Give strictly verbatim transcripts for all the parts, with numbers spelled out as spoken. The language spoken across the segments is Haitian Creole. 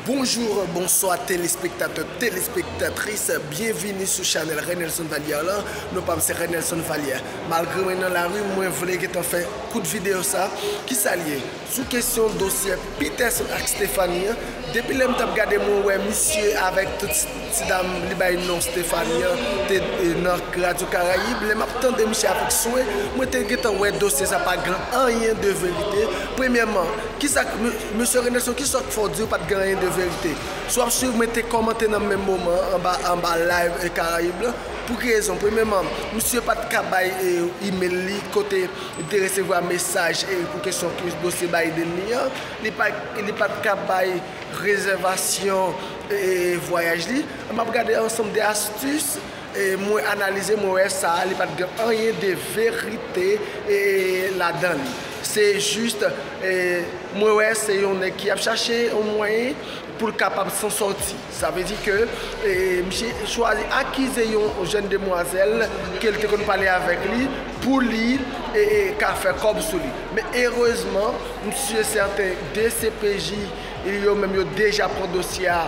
Bonjou, bonswa, telespektatè, telespektatris, byenvini sou chanèl Renelson Valière lan. Non pa m se Renelson Valière. Malgre mwen nan lari, mwen vle gentan fè kout videyo sa. Kisa l ye? Sou kesyon dosye Peterson ak Stephanie an, depi lè m t ap gade, mwen wè misye avèk tout ti dam li bay non Stephanie an te, e, nan Radyo Karayib. Lè m ap tande misye avèk swen, mwen te gentan wè dosye sa pa gen anyen de verite. Premyèman, kisa, m-, mesye Renelson, kisa k fè w di w pa t gen anyen de verite? Si w ap swiv, mwen te kòmante nan menm moman an, anba, anba live, e, Karayib lan. Pou ki rezon? Premyèman, misye pa t ka bay, e, email li kote li te resevwa mesaj, e, pou kesyon ki dosye Biden li an. Li pa, li pa t ka bay rezèvasyon, e, vwayaj li. M ap gade ansanm de astis, e, mwen analize, mwen wè sa, li pa t gen anyen de verite, e, ladan li. Se jis, e, mwen wè se yon nèg ki ap chache yon mwayen pou l kapab san sòti. Sa vle di ke, e, misye chwazi akize yon jèn demwazèl ke l te konn pale avèk li pou li, e, e, ka fè kòb sou li. Men erezman, misye sèten D C P J yo menm yo deja pran dosye a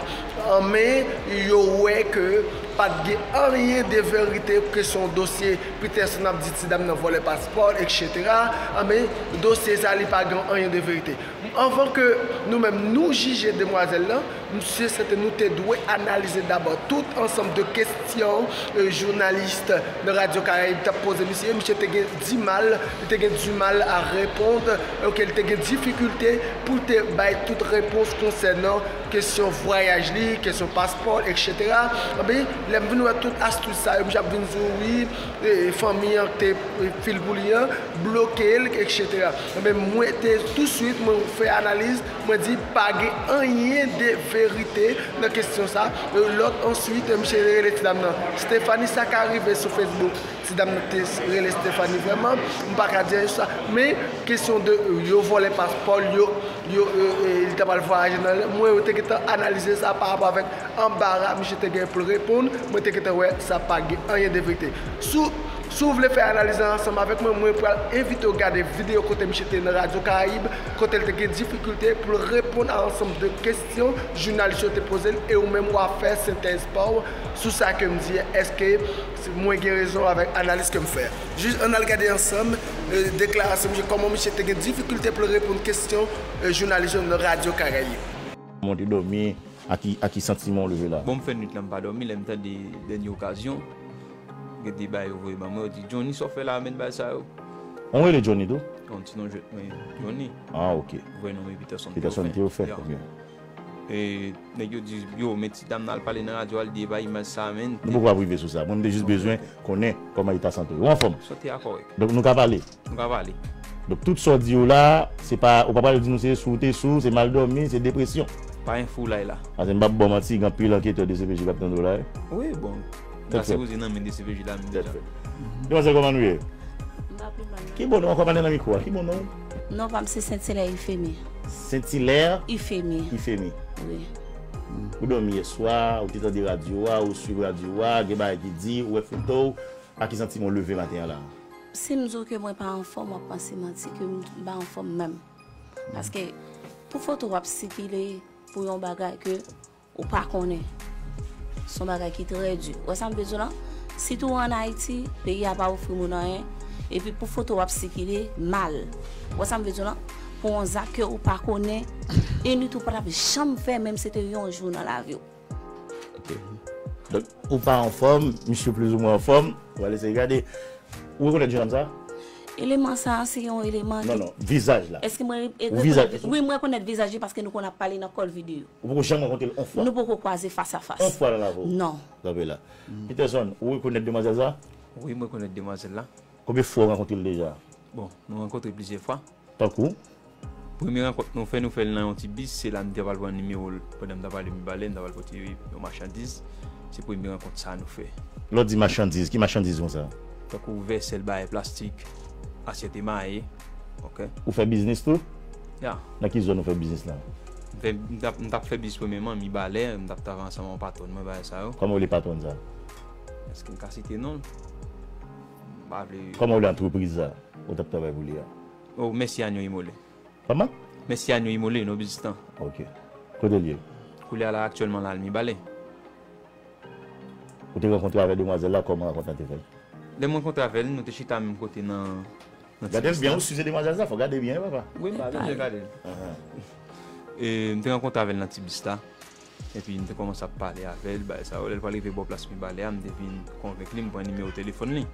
an men, yo wè ke pa t gen anyen de verite pou kesyon dosye Peterson ap di ti dam nan vòlè paspò, etsetera. Anben, dosye sa li pa gen anyen de verite. Anvan ke nou menm nou jije demwazèl lan, misye sèten nou te dwe analize dabò tout ansanm de kesyon, e, jounalis nan Radyo Karayib t ap poze misye. Misye te gen dimal, li te gen dimal a reponn, oke, li te gen difikilte pou l te bay tout repons konsènan kesyon vwayaj li, kesyon paspò, etsetera. Anben, lè m vin wè tout astis sa yo, misye ap vin di w, wi, e, fanmi an te, e, fil pou li an, bloke l, etsetera. Anben, mwen te touswit, mwen fè analiz, mwen di pa gen anyen de verite nan kesyon sa. E, lòt answit, e, misye rele ti dam nan Stephanie, sa ka rive sou Facebook. Ti dam nan te rele Stephanie vrèman, m pa ka di anyen sou sa. Men kesyon de, e, yo vòlè paspò l, yo, yo, e, e, li ta pral vwayaje nan lè, mwen te gentan analize sa pa rapò avèk anbara misye te gen pou l reponn, mwen te gentan wè sa pa gen anyen de verite. Si w, si w vle fè analiz la ansanm avèk mwen, mwen pral envite w gade videyo kote misye te nan Radyo Karayib, kote l te gen difikilte pou l reponn a ansanm de kesyon jounalis yo te poze l, e ou menm w a fè sentèz pa w sou sa ke m di a. Èske mwen gen rezon avèk analiz ke m fè a? Jis ann al gade ansanm, e, deklarasyon misye, kòman misye te gen difikilte pou l reponn kesyon, e, jounalis yo nan Radyo Karayib. Monte dòmi, a ki, a ki santiman w leve la? Bon, m fè nwit la, m pa dòmi, lè m tande dènye okazyon, gen de bagay yo voye ban mwen, yo di, "Johnny, sa w fè la, menn bagay sa yo?" Ou rele Johnny tou? Yon ti non jwèt mwen, Johnny. Ah, ok. Vrè non mwen Peterson Théophile. Peterson Théophile, ok. E nèg yo di, "Yo, men ti dam nan al pale nan radyo, al di e pa imaj sa, menn." Nou poko ap rive sou sa. Mwen, m te jis bezwen konnen kòman eta sante w. Ou anfòm? Sante a kòrèk. Donk, nou ka pale? Nou ka pale. Donk, tout sa w di yo la, se pa, ou pa pral di nou se sou w te sou, se mal dòmi, se depresyon. Pa gen foulay la. Paske m p ap ba w manti, gen anpil anketè D C P J k ap tande w la, wi. Wi, bon. Sa sipoze nan men D C P J la menm deja. Demwazèl, kòman nou ye? M pa pi mal, non. Ki bon non, ankò pale nan mikwo a? Ki bon non? Non pa m se Saint Hilaire Ifemi. Saint Hilaire? Ifemi. Ifemi. Wi. Ou dòmi yè swa, ou te tande radyo a, ou swiv radyo a, gen bagay ki di, ou wè foto w, a ki santiman w leve maten an la? Si m di w ke mwen pa anfòm, w ap panse manti ke m pa anfòm menm. Paske pou foto w ap sikile pou yon bagay ke ou pa konnen, se yon bagay ki trè di. Ou wè sa m vle di w lan? Sitou ann Ayiti, peyi a pa ofri moun anyen, epi pou foto w ap sikile mal. Ou wè sa m vle di w lan? Pou yon zak ke ou pa konnen, e nitou pa t ap janm fè, menm si se te yon jou nan lavi w. Ok. Donk, ou pa anfòm, misye plizoumwen anfòm. Ou pral eseye gade. Ou rekonèt jennonm sa? Eleman sa a, se yon eleman ki... Non, non, vizaj la. Èske mwen re-, e, ou vizaj rekonèt, wi, mwen rekonèt vizaj li paske nou konn ap pale nan call video. Ou poko janm rankontre l yon fwa? Nou poko kwaze fas a fas. Yon fwa nan lavi w? Non. Kanpe la. Peterson, ou rekonèt demwazèl sa? Wi, mwen rekonèt demwazèl la. Konbyen fwa ou rankontre l deja? Bon, nou rankontre plizyè fwa. Tankou? Premye rankont nou fè, nou fè l nan yon ti bis, se la m te pral pran nimewo l pandan m t ap ale Mibalè, m t ap al pote yon machandiz. Se premye rankont sa a nou fè. Lè w di machandiz, ki machandiz konsa? Tankou vèsèl, bagay plastik, asyèt emaye, ok. Ou fè biznis tou? Ya. Nan ki zòn ou fè biznis la? M fè, m t ap, m t ap fè bis premyèman, Mibalè, m t ap travay ansanm ak yon patwòn mwen, bagay sa yo. Kòman w rele patwòn sa? Èske m ka site non l? M pa vle. Kòman w rele antrepriz sa ou t ap travay pou li a? Oh, Mèsi Anyon Imole. Kòman? Mèsi Anyon Imole, non biznis lan. Ok. Kote l ye? Koulye a la, aktyèlman la, l Mibalè. Ou te rankontre avèk demwazèl la, kòman rankont lan te fèt? Lè m rankontre avè l, nou te chita menm kote nan nan ti bis la. Gade l byen, ou si se demwazèl sa, fò gade byen wi papa. Wi, m pa byen gade l. E m te rankontre avè l nan ti bis la. Epi m te kòmanse ap pale avè l, bagay sa yo. Lè l pral rive bò plas Mibalè a, m te vin konvenk li, m pran nimewo telefòn li.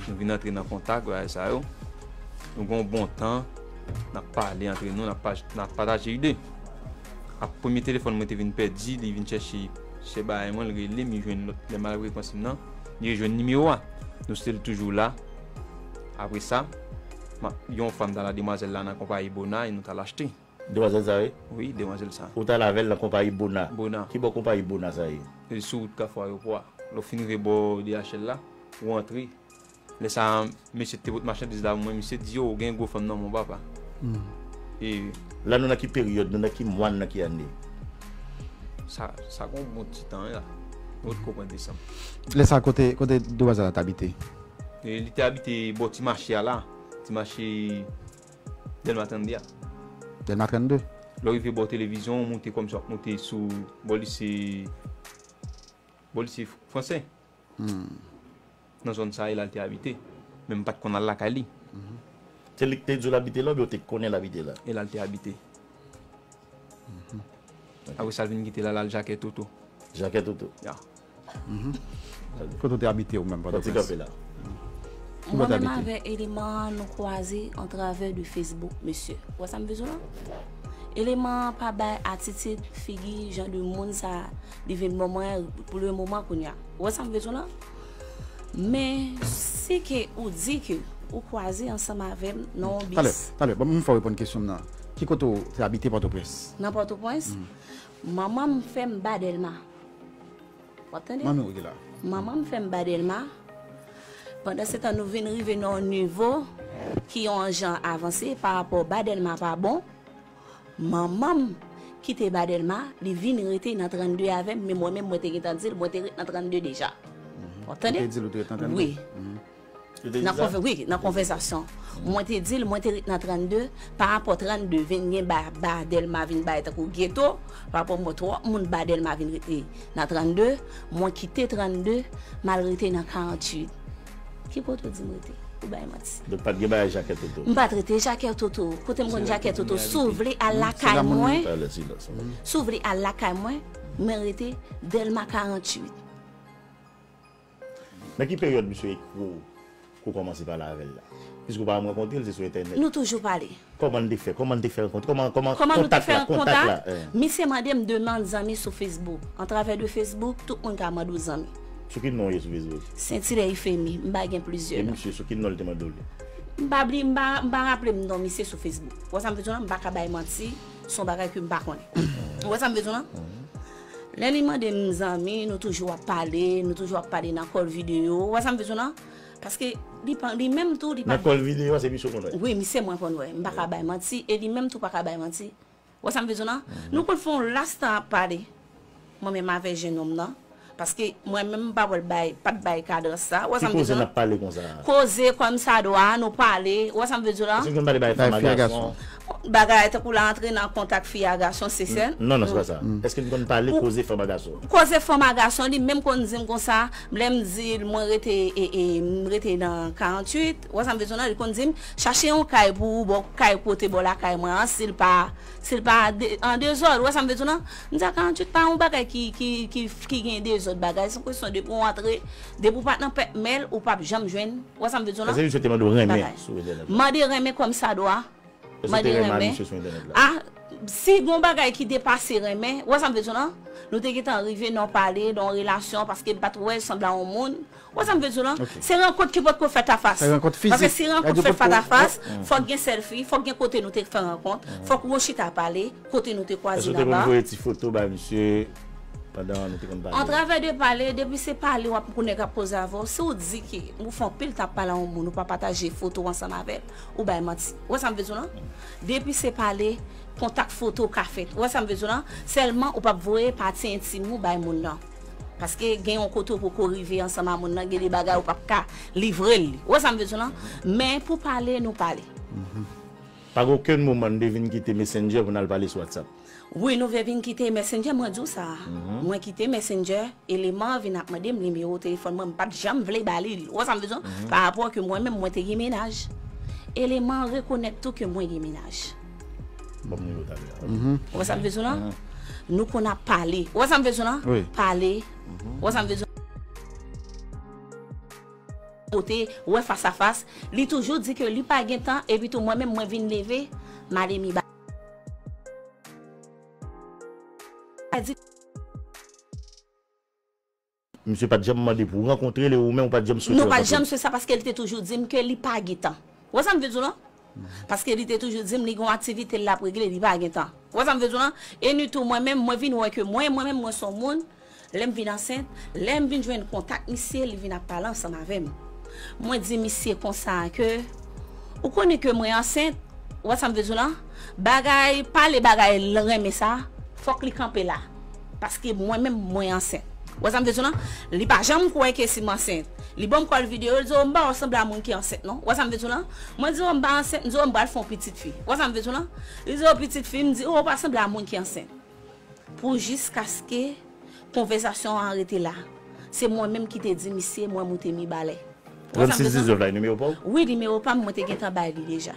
Nou vin antre nan kontak, bagay sa yo. Nou gen yon bon tan, n ap pale antre nou, n ap pataje ide. Ap premye telefòn mwen te vin pèdi, li vin chèche chè bagay mwen, l rele m, li jwenn lòt lè m al rekonsèy nan, li rejwenn nimewo a. Nou still toujou la. Apre sa, yon fanm t al a demwazèl la nan konpayi Bona e nou t al achte. Demwazèl sa ye? Wi, demwazèl sa. Ou t al avè l nan konpayi Bona? Bona. Ki bò konpayi Bona sa ye? Se sou wout Kafou Ayewopò a. Lè w fin rive bò D H L la, ou antre. Lè sa a, mesye te pot machandiz la pou mwen, misye di, o, gen gwo fanm nan men w, papa. E. La nou nan ki peryòd, nou nan ki mwa, nou nan ki ane? Sa, sa gen yon bon ti tan wi la. Nou potko pran desanm. Lè sa a, kote, kote demwazèl la t abite? E, li te abite bò ti mache a la. Ti mache Dèlma trannde a. Dèlma trannde? Lè w rive bò televizyon, w moute kòmsi w ap moute sou bò lise, bò lise fransè. Nan zòn sa a, e la l te abite. Men m pa t konn al lakay li. Se li ki te di w l abite la oubyen w te konnen l abite la? E la l te abite. Apre sa, l vin kite l al, al Jakè Toto. Jakè Toto. Ya. Kote w te abite ou menm Pòtoprens? Pòtoprens. Mwen menm avèk eleman an, nou kwaze antravè de Facebook, mesye. Ou wè sa m vle di w la? Eleman an pa bay atitid, figi, jan de moun sa li vin ban mwen pou le moman kounye a. Ou wè sa m vle di w la? Men, si ke ou di ke ou kwaze ansanm avè m nan yon bis. Talè, talè, ban m fè w reponn kesyon m nan. Ki kote w te abite Pòtoprens? Nan Pòtoprens? Manman m fè m ba Dèlma. W ap tande? Manmi w ki la. Manman m fè m ba Dèlma. Pandansetan, nou vin rive nan yon nivo ki yon jan avanse pa rapò ba Dèlma pa bon. Manman m kite ba Dèlma, li vin rete nan trannde avè m, men mwen menm, mwen te gentan di l, mwen te ret nan trannde deja. W ap tande? Ou te di l ou te ret nan trannde? Wi. Nan konvè, wi, nan konvèsasyon. Mwen te di l, mwen te ret nan trannde, pa rapò trannde vin gen ba, ba Dèlma vin bay tankou geto, pa rapò mwen twòp moun ba Dèlma vin rete nan trannde, mwen kite trannde, m al rete nan karanntuit. Ki kote w di m rete? Ou bay manti. Donk pa t gen bagay Jakè Toto? M pa t rete Jakè Toto. Kote m konn Jakè Toto? Si w vle al lakay mwen, si w vle al lakay mwen, mwen rete Dèlma karanntuit. Nan ki peryòd misye ekri w ke w kòmanse pale avè l la? Piske w pa janm rankontre l, se sou entènèt. Nou toujou pale. Kòman n te fè? Kòman n te fè rankontre? Kòman, kòman kontak la? Kontak la? Misye mande m demann zanmi sou Facebook. Antravè de Facebook, tout moun ka mande w zanmi. Sou ki non w ye sou Facebook? Sentilè Ifemi, m pa gen plizyè non. E misye, sou ki non l te mande w li? M pa bliye, m pa, m pa raple m non misye sou Facebook. Ou wè sa m vle di w la? M pa ka bay manti, se yon bagay ke m pa konnen. Ou wè sa m vle di w la? Lè li mande m zanmi, nou toujou ap pale, nou toujou ap pale nan kòl videyo. Ou wè sa m vle di w la? Paske li pa, li menm tou, li pa. Nan kòl videyo a, se misye w konn wè? Wi, misye mwen konn wè. M pa ka bay manti, e li menm tou pa ka bay manti. Ou wè sa m vle di w la? Nou konn fè yon las tan ap pale. Mwen menm avèk jennonm nan. Paske mwen menm m pa wè l bay, pa t bay kadans sa. Ou wè sa m vle di w la? Ki koze n ap pale konsa a? Koze kòmsadwa, nou pale. Ou wè sa m vle di w la? Èske nou konn pale bagay fanm a gason? Bagay tankou l antre nan kontak fi a gason, se sèl. Non, non, se pa sa. Èske nou konn pale koze fanm a gason? Koze fanm a gason, li menm konn di m konsa, lè m di l mwen rete, e, e, m rete nan karanntuit, ou wè sa m vle di w la, li konn di m, chache yon kay pou ou, bò, kay kote bò lakay mwen an, si l pa, si l pa de, an dezòd, ou wè sa m vle di w la? M di a karanntuit pa yon bagay ki, ki, ki, ki gen dezòd bagay, se yon kesyon depi w antre, depi w pa t nan pètmèl, ou p ap janm jwenn, ou wè sa m vle di w la? Èske misye te mande w renmen sou entènèt la? Mande renmen kòmsadwa. Mande renmen. A, si gen yon bagay ki depase renmen, ou wè sa m vle di w la? Nou te gentan rive nan pale, nan yon relasyon, paske m pa t wè l sanble a yon moun. Ou wè sa m vle di w la? Se rankont ki potko fèt a fas. Paske si rankont fèt fas a fas, fòk gen sèlfi, fòk gen kote nou te fè rankont, fòk nou chita pale, kote nou te kwaze laba. Èske w te konn voye ti foto bay misye pandan nou te konn pale? Antravè de pale, depi se pale w ap, pou nèg ap koze avè w, si w di ke ou fè anpil tan ap pale a yon moun, ou pa pataje foto w ansanm avè l, ou bay manti. Ou wè sa m vle di w la? Depi se pale, kontak foto ka fèt. Ou wè sa m vle di w la? Sèlman ou p ap voye pati entim ou bay moun nan. Paske gen yon kote ou poko rive ansanm a moun nan, gen de bagay ou p ap ka livre l li. Ou wè sa m vle di w la? Men pou pale, nou pale. Pa gen okenn moman n te vin kite Messenger pou n al pale sou WhatsApp. Wi, nou vle vin kite Messenger, mwen di w sa. Mwen kite Messenger, eleman an vin ap mande m nimewo telefòn mwen, m pa t janm vle ba li l. Ou wè sa m vle di w? Pa rapò ke mwen menm, mwen te gen mennaj. Eleman an rekonèt tou ke mwen gen mennaj. Ban m nimewo talè a. Ou wè sa m vle di w lan? Nou konn ap pale. Ou wè sa m vle di w lan? Pale. Ou wè sa m vle di w? Kote, wè fas a fas, li toujou di ke li pa gen tan, epi tou mwen menm, mwen vin leve, m ale mi ba. Sa di Misye pa t janm mande pou w rankontre li, ou menm ou pa t janm swete rankontre l? Nou pa t janm swete sa paske li te toujou di m ke li pa gen tan. Ou wè sa m vle di w lan? Paske li te toujou di m li gen yon aktivite l ap regle, li pa gen tan. Ou wè sa m vle di w lan? E ni tou mwen menm, mwen vin wè ke mwen, mwen menm, mwen se yon moun, lè m vin ansent, lè m vin jwenn kontak misye, li vin ap pale ansanm avè m. Mwen di misye konsa ke, ou konnen ke mwen ansent, ou wè sa m vle di w lan? Bagay, pale bagay l renmen sa, fòk li kanpe la. Paske mwen menm, mwen ansent. Ou wè sa m vle di w lan? Li pa janm kwè ke si m ansent. Li ban m kòl videyo, li di, "Oh, m pa wè w sanble a moun ki ansent, non." Ou wè sa m vle di w lan? Mwen di, "Oh, m pa ansent," m di, "Oh, m pral fè yon pitit fi." Ou wè sa m vle di w lan? Li di, "Oh, pitit fi," m di, "Oh, ou pa sanble a moun ki ansent." Pou jiskaske konvèsasyon an rete la. Se mwen menm ki te di misye, mwen moute Mibalè. Ou wè sa m vle di w lan? Trannsis diznèf la, e nimewo pa w? Wi, nimewo pa m, mwen te gentan bay li deja.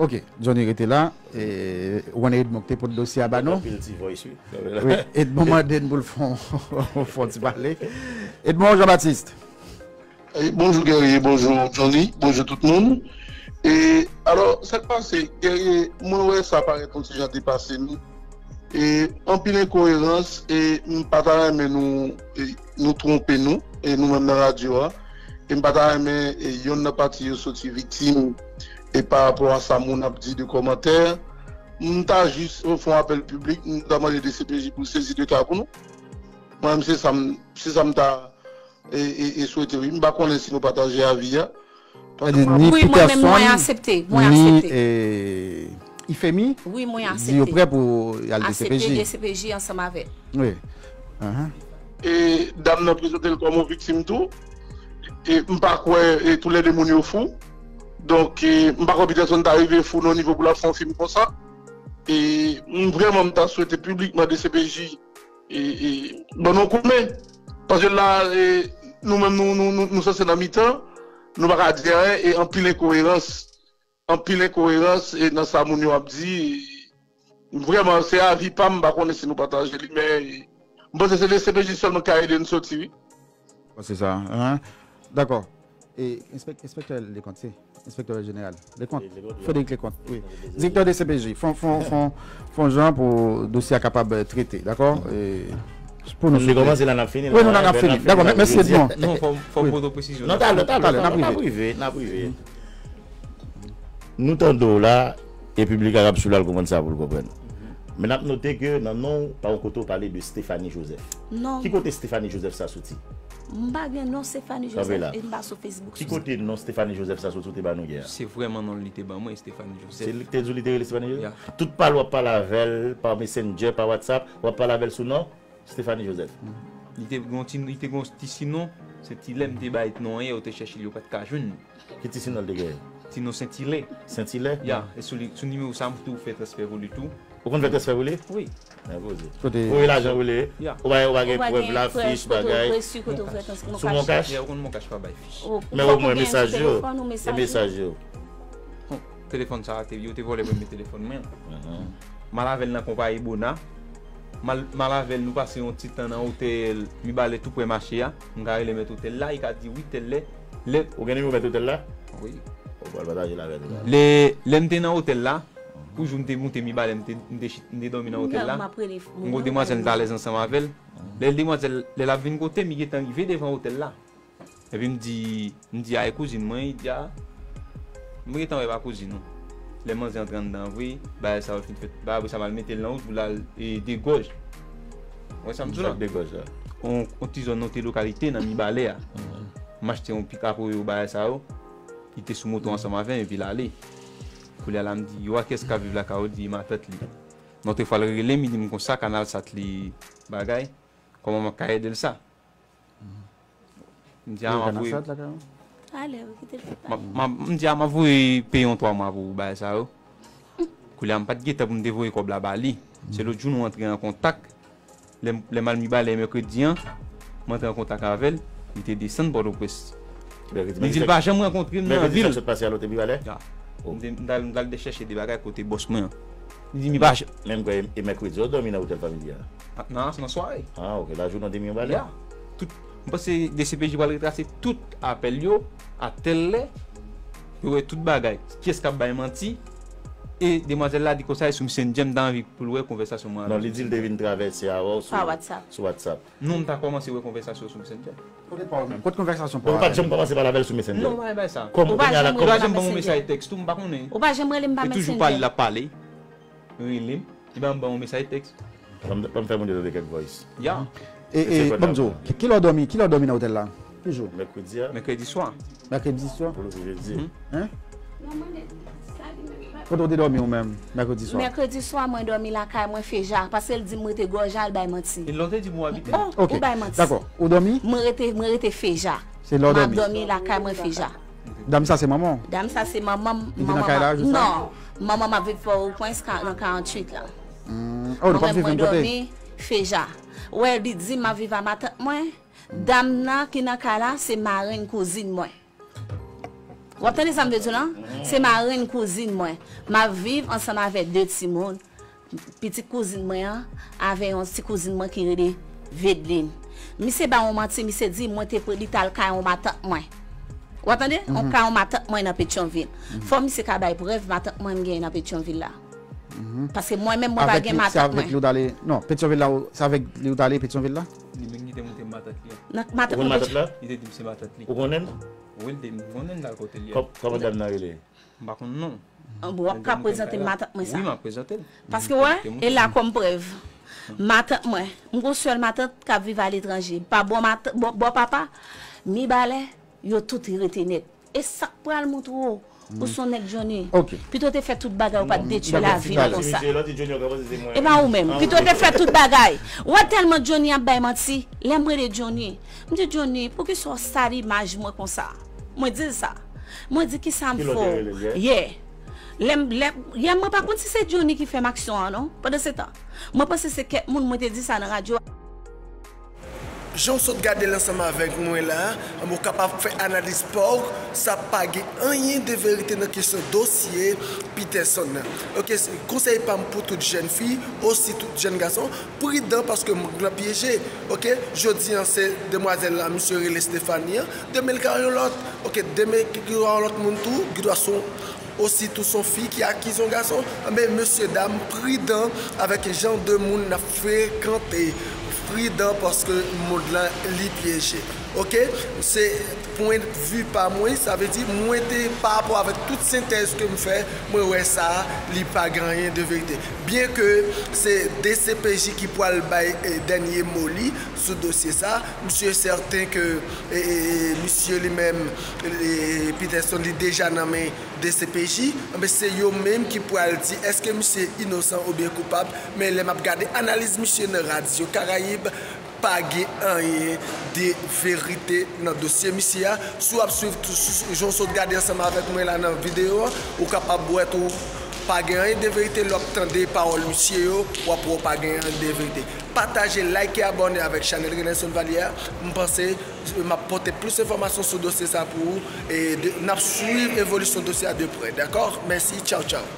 Ok, Johnny rete la. E, ou konnen Edmond ki te pote dosye a ba nou? Anpil ti voice, wi. Wi, Edmond mande n pou l fè yon, fè yon ti pale. Edmond Jean Baptiste. E, bonjou Guerrier, bonjou Johnny, bonjou tout moun. E, alò, sa k pase, Guerrier, mwen wè sa parèt yon ti jan depase nou. E, anpil enkoerans, e m pa ta renmen nou, e, nou twonpe nou, e nou menm nan radyo a. E m pa ta renmen, e, yonn nan pati yo soti viktim, e pa rapò a sa moun ap di de kòmantè. M ta jis, e, fè yon apèl piblik, m ta mande D C P J pou l sezi de ka pou nou. Mwen menm, se sa m, se sa m ta, e, e, e swete, wi. M pa konnen si nou pataje avi a. Paske m ap Wi, mwen menm, mwen aksepte, mwen aksepte. Ifemi, wi, mwen aksepte. Di yo prè pou y al D C P J. Aksepte D C P J ansanm avè l. Wi. E dam nan prezante l kòm yon viktim tou. E m pa kwè, e toulède moun yo fou. Donk, e m pa kwè Peterson ta rive fou nan nivo pou l ap fè yon fim konsa. E m vrèman, m ta swete piblikman D C P J e, e, ban nou konnen. Paske la, e, nou menm, nou, nou, nou, nou sanse nan mitan, nou pa ka di anyen, e anpil enkoerans, anpil enkoerans, e nan sa moun yo ap di, e, vrèman, se avi pa m, m pa konnen si nou pataje li, men, e, m panse se D C P J sèlman ki ka ede n soti, wi. Bon, se sa, hein? Dakò. E, enspèk-, enspektè Leconte, se enspektè jeneral. Leconte, Frédéric Leconte, wi. Direktè D C P J. Fon, fon, fon, fon jan pou dosye a kapab, eh, trete, dakò? E, pou nou kòmanse la, n ap fini la. Wi, nou la, n ap fini. Dakò, mèsi Edmond. Non, fò, fò m pote presizyon. Non, talè, talè, n ap rive. N ap rive, n ap rive. Nou tande w la, e piblik la k ap swiv la, l konprann sa pou l konprann. Men n ap note ke nan non w, pa yon kote w pale de Stephanie Joseph. Non. Ki kote Stephanie Joseph sa soti? M pa gen non Stephanie Joseph e m pa sou Facebook. Ki kote non Stephanie Joseph sa soti ou te ba nou yè a? Se vrèman non li te ban mwen, Stephanie Joseph. Se li ki te di w li te rele Stephanie Joseph? Ya. Tout pale w ap pale avè l pa Messenger, pa WhatsApp, w ap pale avè l sou non Stephanie Joseph. Li te gon ti, li te gon ti sinon, se ti lè m te bay non an yè, yo te chèche l, yo pa t ka jwenn li. Ki ti sinon l te genyen? Ti non Sentilè. Sentilè? Ya, e sou li, sou nimewo sa a, m tou fè transfè pou li tou. Ou konn fè transfè pou li? Wi. Byen poze. Kote? Voye lajan pou li? Ya. Ou pa, ou pa gen prèv, lafich, bagay? Sou Moncash? Ya, ou konn Moncash pa bay fich. Men omwen mesaj yo. E mesaj yo. Bon, telefòn sa a, te, yo te vòlè premye telefòn mwen. M al avè l nan konpayi Bona. M al, m al avè l, nou pase yon ti tan nan otèl Mibalè tou prè mache a. M ka rele mèt otèl la, li ka di wi, tèl lè. Lè Ou gen nimewo mèt otèl la? Wi. Ou pral pataje l avè nou la. Lè, lè m te nan otèl la, pou jou m te moute Mibalè, m te, m te chit, m te dòmi nan otèl la. M wè demwazèl, m t alèz ansanm avè l. Lè demwazèl, lè l ap vin kote m, li gentan rive devan otèl la. Epi m di, m di a e kouzin mwen, li di a, m gentan wè pa kouzin ou. Lè manzè antre anndan vre, bagay sa yo fin fèt. Bagay apre sa m al mete l nan wout pou l al, e, Degòj. Ou wè sa m di w la? Degòj la. On, on ti zòn, on ti lokalite nan Mibalè a. M achte yon pikap Oyo, bagay sa yo. Li te sou moto ansanm avè m epi l ale. Koulye a la m di, yo a kiyès k ap viv lakay ou? Li di, matant li. Yon lòt fwa l rele m, li di m konsa, Kanal Sat li bagay. Kòman m ka ede l sa? M di a m ap voye. M di a m ap voye peye yon twa mwa pou bagay sa yo. Koulye a m pa t gen tan pou m te voye kòb la ba li. Se lòt jou nou antre an kontak. Lè, lè m al Mibalè mèkredi an, m antre an kontak avè l, li te desann Pòtoprens. Li di l pa janm rankontre m nan vil. Mèkredi sa sot pase a, l te Mibalè? Ya. M te, m t al, m t al chèche de bagay kote bòs mwen an. Li di m li pa janm. Men m kwè e mèkredi w dòmi nan otèl fanmi li a. Nan, nan sware. Ah, ok. Lajounen w te Mibalè? Ya. Tout, m panse D C P J pral retrase tout apèl yo a tèl lè. Yo wè tout bagay. Kiyès k ap bay manti? E demwazèl la di konsa e sou Messenger m ta anvi pou l wè konvèsasyon mwen avè l. Non, li di l te vin travèse avè w sou WhatsApp. Sou WhatsApp. Non, m ta kòmanse wè konvèsasyon sou Messenger. Kote pa w menm? Kot konvèsasyon pa w avè l? Ou pa t janm kòmanse pale avè l sou Messenger? Non, m pa bay sa. Kòman kounye a la, kòman? Ou pa janm ban m yon mesaj tèks tou, m pa konnen. Ou pa janm rele m pa Messenger. E toujou pale, l ap pale. Rele m. Li ban m, ban m yon mesaj tèks. Ban m, ban m fè moun yo tande kèk voice. Ya. E, e, ban m di w, ki, ki lè w dòmi, ki lè w dòmi nan otèl la? Ki jou? Mèkredi a. Mèkredi swa. Mèkredi swa? Pou l ouvri jedi. Hein? Kote w te dòmi ou menm, mèkredi swa? Mèkredi swa, mwen dòmi lakay mwen Feja, paske l di m rete Gòja, l bay manti. E lè w te di m ou abite? Oh, ou bay manti. Dakò. Ou dòmi? Mwen rete, mwen rete Feja. Se lè w dòmi? M ap dòmi lakay mwen Feja. Dam sa se manman w? Dam sa se manman m. Li te nan kay la jou sa? Non. Manman m ap viv Pòtoprens ka-, nan karanntuit la. Hmm. Oh, nou p ap viv menm kote? Mwen menm mwen dòmi Feja. Wè, li di m ap viv a matant mwen. Dam nan ki nan kay la, se marenn kouzin mwen. W ap tande sa m vle di w lan? Se marenn kouzin mwen. M ap viv ansanm avèk de timoun. Pitit kouzin mwen an, avè yon ti kouzin mwen ki rele Vedeline. Misye ba yon manti, misye di mwen te pre-, li t al kay yon matant mwen. W ap tande? Yon kay yon matant mwen nan Petyonvil. Fò misye ka bay prèv matant mwen m genyen nan Petyonvil la. Paske mwen menm, mwen pa gen matant mwen. Se avèk li w t ale, non, Petyonvil la, se avèk li w t ale Petyonvil la? Li menm ki te montre matant li an. Nan matant mwen. Ou konn matant la? Li te di m se matant li. Ou konnen l? Wi, l te, m konnen l al kote li a. Kò-, kòman dam nan rele? M pa konn non. Bon, w ap ka prezante m matant mwen sa. Wi, m ap prezante l. Paske, wè, e la kòm prèv. Matant mwen, m gon sèl matant k ap viv aletranje. Pa bò mat-, bò, bò papa, Mibalè, yo tout rete nèt. E sa k pral montre w, ou se yon nèg Johnny. Ok. Pito w te fè tout bagay, ou pa t detwi lavi l konsa. E pa ou menm. Pito w te fè tout bagay. Ou wè tèlman Johnny ap bay manti. Lè m rele Johnny, m di, Johnny, poukisa w sal imaj mwen konsa? Mwen di l sa. Mwen di, kisa m fè w? Yè. Lè m, lè, yè, mwen pa konn si se Johnny ki fè m aksyon an, non. Pandan se tan, mwen panse se kèk moun mwen te di sa nan radyo a. Jan w sot gade l ansanm avèk mwen la, ou kapab fè analiz pa w, sa pa gen anyen de verite nan kesyon dosye Peterson nan. Ok, se konsèy pa m pou tout jèn fi, osi tout jèn gason, pridan paske moun lan pyeje. Ok, jodi an se demwazèl la, misye rele Stephanie an, demen l ka yon lòt. Ok, demen ki gen yon lòt moun tou, ki dwa son osi tou son fi ki akize yon gason, men mesye dam pridan avèk jan de moun n ap frekante, pridan paske mond lan li pyeje. Ok, se pwen vi pa mwen, sa vle di mwen te pa rapò avèk tout sentèz ke m fè, mwen wè sa li pa gen anyen de verite. Byen ke se D C P J ki pwal bay eh, dènye mo li sou dosye sa, misye sèten ke eh, eh, eh, misye li menm, eh, Peterson li deja nan men D C P J, enben se yo menm ki pral di èske misye inosan oubyen koupab, men lè m ap gade analiz misye nan Radyo Karayib, pa gen anyen de verite nan dosye misye a. Si w ap swiv tou sou jan w sot gade ansanm avèk mwen la nan videyo an, ou kapab wè tou pa gen anyen de verite lè w ap tande pawòl misye yo, w ap wè pa gen anyen de verite. Pataje, like e abòne avèk chanèl Renelson Valière. M panse M ap pote plis enfòmasyon sou dosye sa pou ou e de, n ap swiv evolisyon dosye a de prè, dakò? Mèsi, tchaw, tchaw.